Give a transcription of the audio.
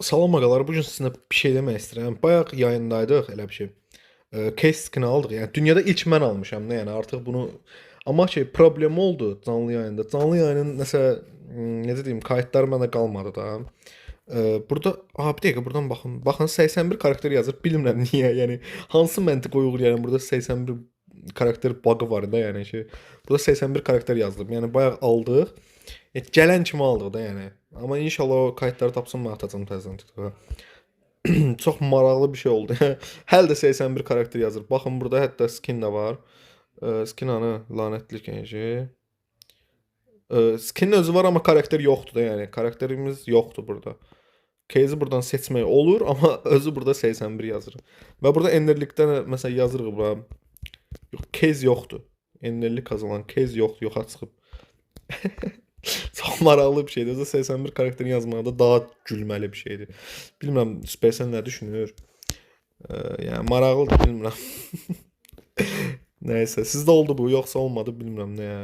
Salam ağalar, bu gün sizinlə bir şey demək istəyirəm. Bayaq yayındaydıq elə bir şey. Case skin aldıq. Yəni dünyada ilk mən almışam da, yəni artıq bunu amma şey problemi oldu canlı yayında. Canlı yayının nəsə necə deyim, kayıtları məndə qalmadı da. Burada aha bir dəqiqə buradan baxın. Baxın 81 karakter yazır. Bilmirəm niyə. Yəni hansı məntiqə uyğun yəni burada 81 karakter bug'ı var da, yəni şey. Burada 81 karakter yazılıb. Yəni bayaq aldıq. Gələn kimi aldıq da yəni. Amma inşallah o kayıtları tapsam mən atacağam təzədən TikToka. Çox maraqlı bir şey oldu. Hələ də 81 karakter yazır. Baxın burada hətta skin də var. Skin hanı lanətli genci. Skin özü var amma karakter yoxdur da, yəni karakterimiz yoxdur burada. Case'i buradan seçmək olur amma özü burada 81 yazır. Və burada enderlikdə də məsələn yazırıq bura. Yox, case yoxdur. Enderlik qazanan case yoxdur, yoxa çıxıb. Çox maraqlı bir şeydir. Özü 81 karakterini yazmaqda daha gülməli bir şeydir. Bilmirəm Supercell nə düşünür. Yəni maraqlıdır, bilmirəm. Nəysə, sizdə oldu bu, yoxsa olmadı, bilmirəm nəyə.